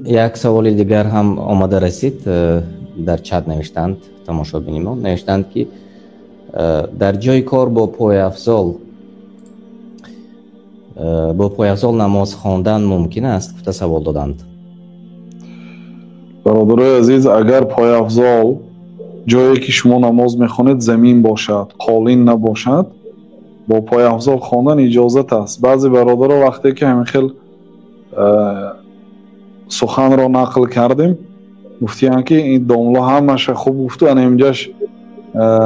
Як саволи дигар ҳам омада расид, дар чат навиштанд тамошобини мо, навиштанд ки дар ҷои кор бо пойафзол намоз хондан мумкин аст, гуфта савол доданд. Бародарои азиз, агар пойафзол ҷое ки шумо намоз мехонед замин бошад, қолин набошад, бо пойафзол хондан иҷозат аст. Баъзе бародаро вақте ки ҳамин хел суханро нақл кардем, гуфтиянд ки ин домло ҳамаша хуб гуфту, ана инҷаш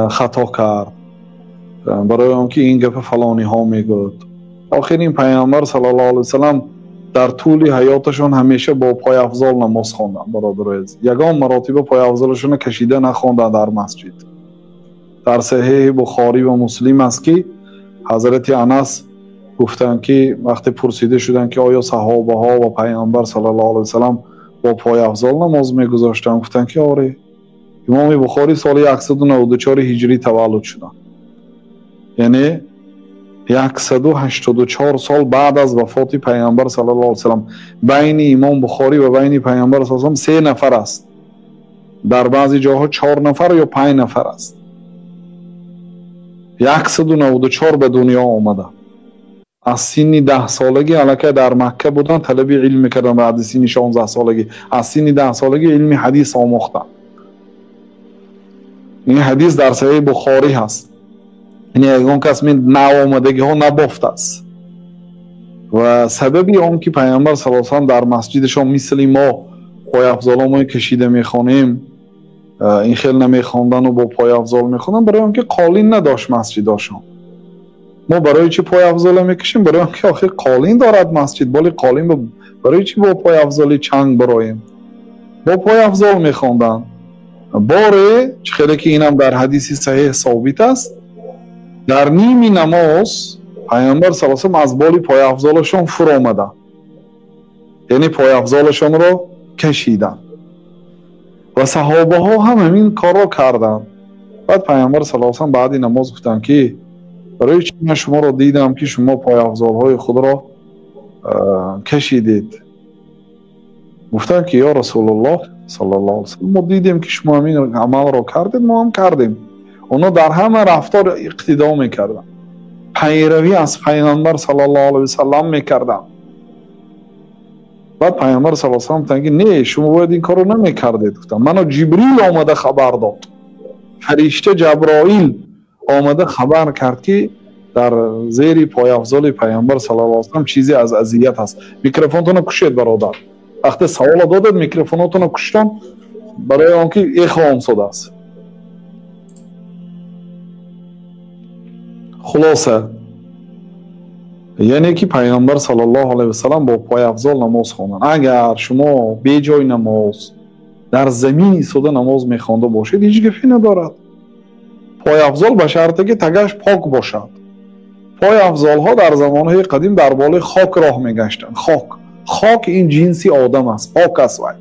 хато кард, барои он ки ин гапа фалониҳо мегӯяд. Охир ин пайғамбар саллаллоҳу алайҳи васаллам дар тӯли ҳаёташон ҳамеша бо пойафзол намоз хонданд. Бародарои азиз, ягон маротиба пойафзолашонро кашида нахонданд дар масҷид. Дар саҳеҳи Бухорӣ ва Муслим аст ки ҳазрати Анас гуфтанд ки вақте пурсида шуданд ки оё саҳобаҳо ва пайғамбар саллаллоҳу алайҳи васаллам бо пойафзол намоз мегузоштанд, гуфтанд ки оре. Имоми Бухорӣ соли 194 ҳиҷрӣ таваллуд шуданд, яъне 184 сол баъд аз вафоти пайғамбар саллаллоҳу алайҳи васаллам. Байни имом Бухорӣ ва байни пайғамбар саллаллоҳу алайҳи васаллам 3 нафар аст, дар баъзе ҷоҳо 4 нафар ё 5 нафар аст. 194 ба дунё омада, аз синни 10 солагӣ аллакай дар Макка буданд, талаби илм мекарданд. Баъди синни 16 солагӣ, аз синни 10 солагӣ илми ҳадис омӯхтанд. Ин ҳадис дар саҳеҳи Бухорӣ ҳаст. Яъне ягон кас мин навомадагиҳо набофтааст. Ва сабаби он ки пайғамбар саллаллоҳу алайҳи васаллам дар масҷидашон мисли мо пойафзолҳои кашида мехонем, ин хел намехондану бо пойафзол мехонданд, барои он ки қолин надошт масҷидошон. Мо барои чӣ пойафзола мекашем? Барои он ки охир қолин дорад масҷид, боли қолин барои чӣ бо пойафзоли чанг бароем? Бо пойафзол мехонданд. Боре чӣ хеле ки инам дар ҳадиси саҳеҳ собит аст, дар ними намоз пайғамбар саллаллоҳу алайҳи васаллам аз боли пойафзолашон фуромаданд, яъне пойафзолашонро кашиданд ва саҳобаҳо ҳам ҳамин корро карданд. Баъд пайғамбар саллаллоҳу алайҳи васаллам баъди намоз гуфтанд ки барои чӣ ман шуморо дидам ки шумо пойафзолҳои худро кашидед? Гуфтанд ки ё Расулуллоҳ саллаллоҳу алайҳи васаллам, мо дидем ки шумо ҳамин амалро кардед, мо ҳам кардем. Онҳо дар ҳама рафтор иқтидо мекарданд, пайравӣ аз пайғамбар саллаллоҳу алайҳи васаллам мекарданд. Баъд пайғамбар саллаллоҳу алайҳи васаллам гуфтанд ки не, шумо бояд ин корро намекардед. Гуфтанд мано Ҷибрил омада хабар дод, фаришта Ҷаброил омада хабар кард ки дар зери пойафзоли пайғамбар саллаллоҳу алайҳи васаллам чизе аз азият ҳаст. Микрофонтонро кушед бародар, вақте саволо додед микрофонотонро куштон, барои он ки эхо омсодааст. Хулоса, яъне ки пайғамбар саллаллоҳу алайҳи васаллам бо пойафзол намоз хонданд. Агар шумо беҷои намоз дар замин истода намоз мехонда бошед, ҳеҷ гапе надорад. Пойафзол ба шарте ки тагаш пок бошад. Пойафзолҳо дар замонҳои қадим дар болои хок роҳ мегаштанд. Хок ин ҷинси одам аст, пок аст. Вай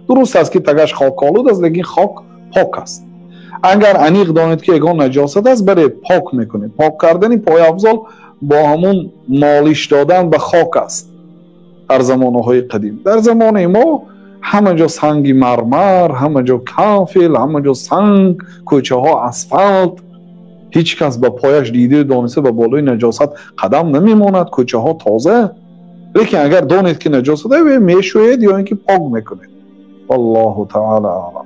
дуруст аст ки тагаш хоколуд аст, лекин хок пок аст. Агар аниқ донед ки ягон наҷосат аст, бале пок мекунед. Пок кардани пойафзол бо ҳамун молиш додан ба хок аст дар замонаҳои қадим. Дар замони мо ҳама ҷо санги мармар, ҳама ҷо кафел, ҳама ҷо санг, кӯчаҳо асфалт. Ҳеҷ кас ба пояш дида дониста ба болои наҷосат қадам намемонад, кӯчаҳо тоза. Лекин агар донед ки наҷосат аст, мешӯед ё ин ки пок мекунед. Валлоҳу таъала аълам.